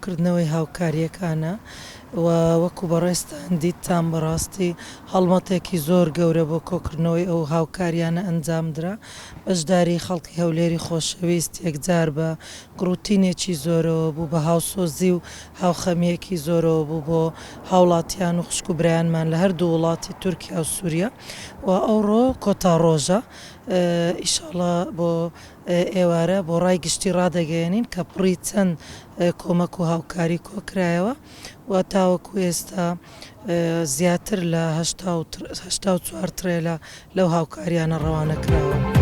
کۆکردنەوەی هاوکارییەکانە و وەکو بەڕێزتان دیتتان بەڕاستی هەڵمەتێکی زۆر گەورە بۆ کۆکردنەوەی ئەو هاوکارییانە ئەنجامدرا. بەشداریی خەڵکی هەولێری خۆشەویست یەکجار بە گڕوتینێکی زۆرەوە بوو، بە هاوسۆزی و هاوخەمییەکی زۆرەوە بوو بۆ هاوڵاتیان و خوشک و برایانمان لە هەردوو وڵاتی تورکیا و سوریا و ئەوڕۆ کۆتا ڕۆژە ئیشاڵا بۆ ئێوارە بۆ ڕای گشتی ڕادەگەیەنین کە پڕی چەند کۆمەک و هاوکاری کۆکرایەوە و تاوەکو ئێستا زیاتر لە 84 ترێلە لەو هاوکاریانە ڕەوانە کراوە.